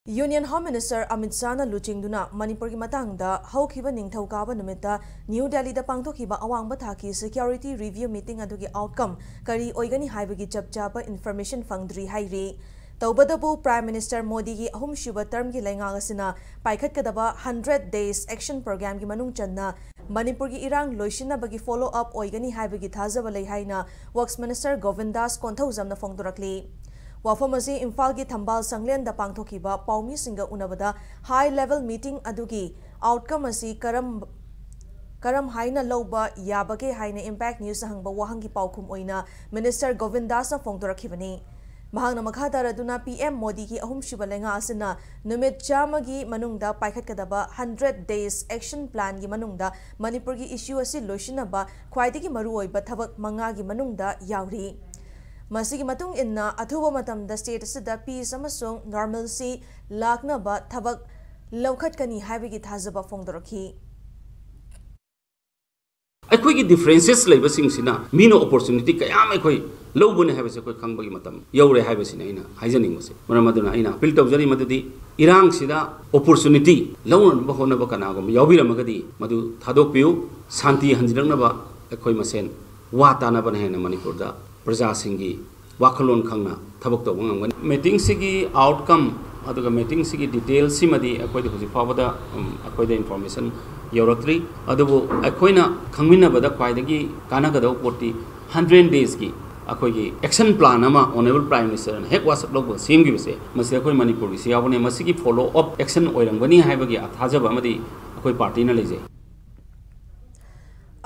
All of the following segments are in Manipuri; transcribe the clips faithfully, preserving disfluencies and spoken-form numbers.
Union Home Minister Amit Shahꯅ ꯂꯨꯆꯤꯡꯗꯨꯅ ꯃꯅꯤꯄꯨꯔꯒꯤ ꯃꯇꯥꯡꯗ ꯍꯧꯈꯤꯕ ꯅꯤꯡꯊꯧꯀꯥꯕ ꯅꯨꯃꯤꯠꯇ ꯅ꯭ꯌꯨ ꯗꯦꯜꯂꯤꯗ ꯄꯥꯡꯊꯣꯛꯈꯤꯕ ꯑꯋꯥꯡꯕ ꯊꯥꯛꯀꯤ security review meeting ꯑꯗꯨꯒꯤ outcome ꯀꯔꯤ ꯑꯣꯏꯒꯅꯤ ꯍꯥꯏꯕꯒꯤ ꯆꯞ ꯆꯥꯕ information ꯐꯪꯗ꯭ꯔꯤ ꯍꯥꯏꯔꯤ꯫ ꯇꯧꯕꯇꯕꯨ Prime Minister ꯃꯣꯗꯤꯒꯤ ꯑꯍꯨꯝꯁꯨꯕ termꯒꯤ ꯂꯩꯉꯥꯛ ꯑꯁꯤꯅ ꯄꯥꯏꯈꯠꯀꯗꯕ hundred days action programꯒꯤ ꯃꯅꯨꯡ ꯆꯟꯅ ꯃꯅꯤꯄꯨꯔꯒꯤ ꯏꯔꯥꯡ ꯂꯣꯏꯁꯤꯟꯅꯕꯒꯤ follow up ꯑꯣꯏꯒꯅꯤ ꯍꯥꯏꯕꯒꯤ ꯊꯥꯖꯕ ꯂꯩ ꯍꯥꯏꯅ Works Minister ꯒꯣꯕꯤꯟꯗꯥꯁ ꯀꯣꯟꯊꯧꯖꯝꯅ ꯐꯣꯡꯗꯣꯔꯛꯂꯤ꯫ ꯋꯥꯐꯝ ꯑꯁꯤ ꯏꯝꯐꯥꯜꯒꯤ ꯊꯝꯕꯥꯜ ꯁꯪꯂꯦꯟꯗ ꯄꯥꯡꯊꯣꯛꯈꯤꯕ ꯄꯥꯎꯃꯤꯁꯤꯡꯒ ꯎꯅꯕꯗ high level meeting ꯑꯗꯨꯒꯤ outcome ꯑꯁꯤ ꯀꯔꯝ ꯀꯔꯝ ꯍꯥꯏꯅ ꯂꯧꯕ ꯌꯥꯕꯒꯦ ꯍꯥꯏꯅ Impact Newsꯅ ꯍꯪꯕ ꯋꯥꯍꯪꯒꯤ ꯄꯥꯎꯈꯨꯝ ꯑꯣꯏꯅ Minister ꯒꯣꯕꯤꯟꯗꯥꯁꯅ ꯐꯣꯡꯗꯣꯔꯛꯈꯤꯕꯅꯤ꯫ ꯃꯍꯥꯛꯅ ꯃꯈꯥ ꯇꯥꯔꯗꯨꯅ P M ꯃꯣꯗꯤꯒꯤ ꯑꯍꯨꯝꯁꯨꯕ ꯂꯩꯉꯥꯛ ꯑꯁꯤꯅ ꯅꯨꯃꯤꯠ ꯆꯥꯝꯃꯒꯤ ꯃꯅꯨꯡꯗ ꯄꯥꯏꯈꯠꯀꯗꯕ hundred days action planꯒꯤ ꯃꯅꯨꯡꯗ ꯃꯅꯤꯄꯨꯔꯒꯤ issue ꯑꯁꯤ ꯂꯣꯏꯁꯤꯟꯅꯕ ꯈ꯭ꯋꯥꯏꯗꯒꯤ ꯃꯔꯨꯑꯣꯏꯕ ꯊꯕꯛ ꯃꯉꯥꯒꯤ ꯃꯅꯨꯡꯗ ꯌꯥꯎꯔꯤ꯫ ꯃꯁꯤꯒꯤ ꯃꯇꯨꯡ ꯏꯟꯅ ꯑꯊꯨꯕ ꯃꯇꯝꯗ state ꯑꯁꯤꯗ peace ꯑꯃꯁꯨꯡ normalcy ꯂꯥꯛꯅꯕ ꯊꯕꯛ ꯂꯧꯈꯠꯀꯅꯤ ꯍꯥꯏꯕꯒꯤ ꯊꯥꯖꯕ ꯐꯣꯡꯗꯣꯔꯛꯈꯤ꯫ ꯑꯩꯈꯣꯏꯒꯤ differences ꯂꯩꯕꯁꯤꯡꯁꯤꯅ ꯃꯤꯅ opportunity ꯀꯌꯥ ꯑꯃ ꯑꯩꯈꯣꯏ ꯂꯧꯕꯅꯤ ꯍꯥꯏꯕꯁꯦ ꯑꯩꯈꯣꯏ ꯈꯪꯕꯒꯤ ꯃꯇꯝ ꯌꯧꯔꯦ ꯍꯥꯏꯕꯁꯤꯅꯤ ꯑꯩꯅ ꯍꯥꯏꯖꯅꯤꯡꯕꯁꯦ꯫ ꯃꯔꯝ ꯑꯗꯨꯅ ꯑꯩꯅ appeal ꯇꯧꯖꯔꯤ ꯃꯗꯨꯗꯤ ꯏꯔꯥꯡꯁꯤꯗ opportunity ꯂꯧꯅꯅꯕ ꯍꯣꯠꯅꯕ ꯀꯅꯥꯒꯨꯝꯕ ꯌꯥꯎꯕꯤꯔꯝꯃꯒꯗꯤ ꯃꯗꯨ ꯊꯥꯗꯣꯛꯄꯤꯌꯨ꯫ ꯁꯥꯟꯇꯤ ꯍꯟꯖꯤꯜꯂꯛꯅꯕ ꯑꯩꯈꯣꯏ ꯃꯁꯦꯟ ꯋꯥ ꯇꯥꯅꯕꯅ ꯍꯦꯟꯅ ꯃꯅꯤꯄꯨꯔꯗ ꯄ꯭ꯔꯖꯥꯁꯤꯡꯒꯤ ꯋꯥꯈꯜꯂꯣꯟ ꯈꯪꯅ ꯊꯕꯛ ꯇꯧꯕ ꯉꯝꯒꯅꯤ꯫ Meetingꯁꯤꯒꯤ outcome ꯑꯗꯨꯒ meetingꯁꯤꯒꯤ detailꯁꯤꯃꯗꯤ ꯑꯩꯈꯣꯏꯗ ꯍꯧꯖꯤꯛ ꯐꯥꯎꯕꯗ, ꯎꯝ, ꯑꯩꯈꯣꯏꯗ information ꯌꯧꯔꯛꯇ꯭ꯔꯤ꯫ ꯑꯗꯨꯕꯨ ꯑꯩꯈꯣꯏꯅ ꯈꯪꯃꯤꯟꯅꯕꯗ ꯈ꯭ꯋꯥꯏꯗꯒꯤ ꯀꯥꯟꯅꯒꯗꯕ ꯄꯣꯠꯇꯤ hundred daysꯀꯤ ꯑꯩꯈꯣꯏꯒꯤ action plan ꯑꯃ Honourable Prime Ministerꯅ ꯍꯦꯛ ꯋꯥꯁꯛ ꯂꯧꯕꯒ ꯁꯦꯝꯈꯤꯕꯁꯦ, ꯃꯁꯤ ꯑꯩꯈꯣꯏ ꯃꯅꯤꯄꯨꯔꯒꯤꯁꯨ ꯌꯥꯎꯕꯅꯦ꯫ ꯃꯁꯤꯒꯤ follow up action ꯑꯣꯏꯔꯝꯒꯅꯤ ꯍꯥꯏꯕꯒꯤ ꯊꯥꯖꯕ ꯑꯃꯗꯤ ꯑꯩꯈꯣꯏ partyꯅ ꯂꯩꯖꯩ꯫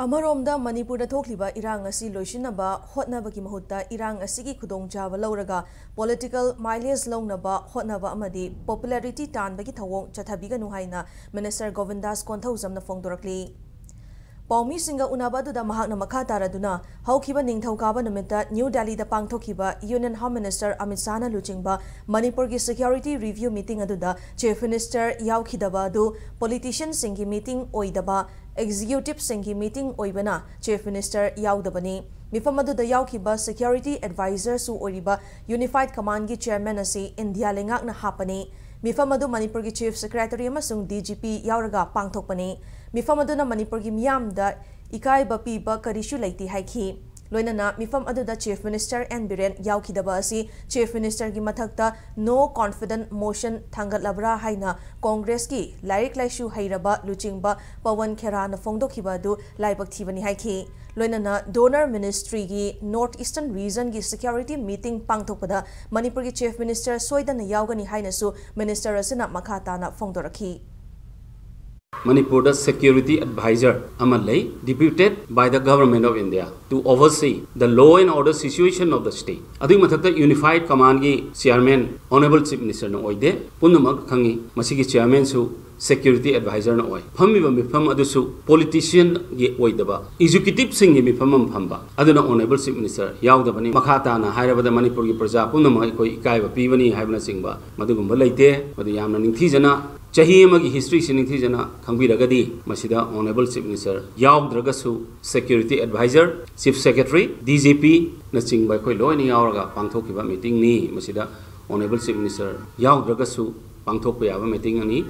ꯑꯃꯔꯣꯝꯗ ꯃꯅꯤꯄꯨꯔꯗ ꯊꯣꯛꯂꯤꯕ ꯏꯔꯥꯡ ꯑꯁꯤ ꯂꯣꯏꯁꯤꯟꯅꯕ ꯍꯣꯠꯅꯕꯒꯤ ꯃꯍꯨꯠꯇ ꯏꯔꯥꯡ ꯑꯁꯤꯒꯤ ꯈꯨꯗꯣꯡꯆꯥꯕ ꯂꯧꯔꯒ political mileage ꯂꯧꯅꯕ ꯍꯣꯠꯅꯕ ꯑꯃꯗꯤ popularity ꯇꯥꯟꯕꯒꯤ ꯊꯧꯑꯣꯡ ꯆꯠꯊꯕꯤꯒꯅꯨ ꯍꯥꯏꯅ Minister ꯒꯣꯕꯤꯟꯗꯥꯁ ꯀꯣꯟꯊꯧꯖꯝꯅ ꯐꯣꯡꯗꯣꯔꯛꯂꯤ꯫ ꯄꯥꯎꯃꯤꯁꯤꯡꯒ ꯎꯅꯕ ꯑꯗꯨꯗ ꯃꯍꯥꯛꯅ ꯃꯈꯥ ꯇꯥꯔꯗꯨꯅ ꯍꯧꯈꯤꯕ ꯅꯤꯡꯊꯧꯀꯥꯕ ꯅꯨꯃꯤꯠꯇ ꯅ꯭ꯌꯨ ꯗꯦꯜꯂꯤꯗ ꯄꯥꯡꯊꯣꯛꯈꯤꯕ Union Home Minister ꯑꯃꯤꯠ ꯁꯥꯍꯅ ꯂꯨꯆꯤꯡꯕ ꯃꯅꯤꯄꯨꯔꯒꯤ security review meeting ꯑꯗꯨꯗ Chief Minister ꯌꯥꯎꯈꯤꯗꯕ ꯑꯗꯨ politicianꯁꯤꯡꯒꯤ meeting ꯑꯣꯏꯗꯕ, executiveꯁꯤꯡꯒꯤ meeting ꯑꯣꯏꯕꯅ Chief Minister ꯌꯥꯎꯗꯕꯅꯤ꯫ ꯃꯤꯐꯝ ꯑꯗꯨꯗ ꯌꯥꯎꯈꯤꯕ security advisorꯁꯨ ꯑꯣꯏꯔꯤꯕ Unified Commandꯒꯤ chairman ꯑꯁꯤ ꯏꯟꯗꯤꯌꯥ ꯂꯩꯉꯥꯛꯅ ꯍꯥꯞꯄꯅꯤ꯫ ꯃꯤꯐꯝ ꯑꯗꯨ ꯃꯅꯤꯄꯨꯔꯒꯤ Chief Secretary ꯑꯃꯁꯨꯡ D G P ꯌꯥꯎꯔꯒ ꯄꯥꯡꯊꯣꯛꯄꯅꯤ꯫ ꯃꯤꯐꯝ ꯑꯗꯨꯅ ꯃꯅꯤꯄꯨꯔꯒꯤ ꯃꯤꯌꯥꯝꯗ ꯏꯀꯥꯏꯕ ꯄꯤꯕ ꯀꯔꯤꯁꯨ ꯂꯩꯇꯦ ꯍꯥꯏꯈꯤ꯫ ꯂꯣꯏꯅꯅ ꯃꯤꯐꯝ ꯑꯗꯨꯗ Chief Minister N Biren ꯌꯥꯎꯈꯤꯗꯕ ꯑꯁꯤ Chief Ministerꯒꯤ ꯃꯊꯛꯇ no confidence motion ꯊꯥꯡꯒꯠꯂꯕ꯭ꯔꯥ ꯍꯥꯏꯅ ꯀꯣꯡꯒ꯭ꯔꯦꯁꯀꯤ ꯂꯥꯏꯔꯤꯛ ꯂꯥꯏꯁꯨ ꯍꯩꯔꯕ ꯂꯨꯆꯤꯡꯕ ꯄꯋꯟ ꯈꯦꯔꯥꯅ ꯐꯣꯡꯗꯣꯛꯈꯤꯕ ꯑꯗꯨ ꯂꯥꯏꯕꯛ ꯊꯤꯕꯅꯤ ꯍꯥꯏꯈꯤ꯫ ꯂꯣꯏꯅꯅ Donor Ministryꯒꯤ North Eastern Regionꯒꯤ Security Meeting ꯄꯥꯡꯊꯣꯛꯄꯗ ꯃꯅꯤꯄꯨꯔꯒꯤ Chief Minister ꯁꯣꯏꯗꯅ ꯌꯥꯎꯒꯅꯤ ꯍꯥꯏꯅꯁꯨ Minister ꯑꯁꯤꯅ ꯃꯈꯥ ꯇꯥꯅ ꯐꯣꯡꯗꯣꯔꯛꯈꯤ꯫ ꯃꯅꯤꯄꯨꯔꯗ Security Advisor ꯑꯃ ꯂꯩ, deputed by the Government of India to oversee the law and order situation of the state. ꯑꯗꯨꯒꯤ ꯃꯊꯛꯇ Unified Commandꯒꯤ Chairman Honorable Chief Ministerꯅ ꯑꯣꯏꯗꯦ, ꯄꯨꯝꯅꯃꯛ ꯈꯪꯉꯤ꯫ ꯃꯁꯤꯒꯤ Chairmanꯁꯨ Security Advisorꯅ ꯑꯣꯏ꯫ ꯐꯝꯃꯤꯕ ꯃꯤꯐꯝ ꯑꯗꯨꯁꯨ Politicianꯒꯤ ꯑꯣꯏꯗꯕ Executiveꯁꯤꯡꯒꯤ ꯃꯤꯐꯝ ꯑꯃ ꯐꯝꯕ, ꯑꯗꯨꯅ Honorable Chief Minister ꯌꯥꯎꯗꯕꯅꯤ꯫ ꯃꯈꯥ ꯇꯥꯅ ꯍꯥꯏꯔꯕꯗ ꯃꯅꯤꯄꯨꯔꯒꯤ ꯄ꯭ꯔꯖꯥ ꯄꯨꯝꯅꯃꯛ ꯑꯩꯈꯣꯏ ꯏꯀꯥꯏꯕ ꯄꯤꯕꯅꯤ ꯍꯥꯏꯕꯅꯆꯤꯡꯕ ꯃꯗꯨꯒꯨꯝꯕ ꯂꯩꯇꯦ꯫ ꯃꯗꯨ ꯌꯥꯝꯅ ꯅꯤꯡꯊꯤꯖꯅ ꯆꯍꯤ ꯑꯃꯒꯤ historyꯁꯤ ꯅꯤꯡꯊꯤꯖꯅ ꯈꯪꯕꯤꯔꯒꯗꯤ ꯃꯁꯤꯗ Honorable Chief Minister ꯌꯥꯎꯗ꯭ꯔꯒꯁꯨ Security Advisor, Chief Secretary, DGPꯅꯆꯤꯡꯕ ꯑꯩꯈꯣꯏ ꯂꯣꯏꯅ ꯌꯥꯎꯔꯒ ꯄꯥꯡꯊꯣꯛꯈꯤꯕ meetingꯅꯤ꯫ ꯃꯁꯤꯗ Honorable Chief Minister ꯌꯥꯎꯗ꯭ꯔꯒꯁꯨ ꯄꯥꯡꯊꯣꯛꯄ ꯌꯥꯕ meetingꯅꯤ꯫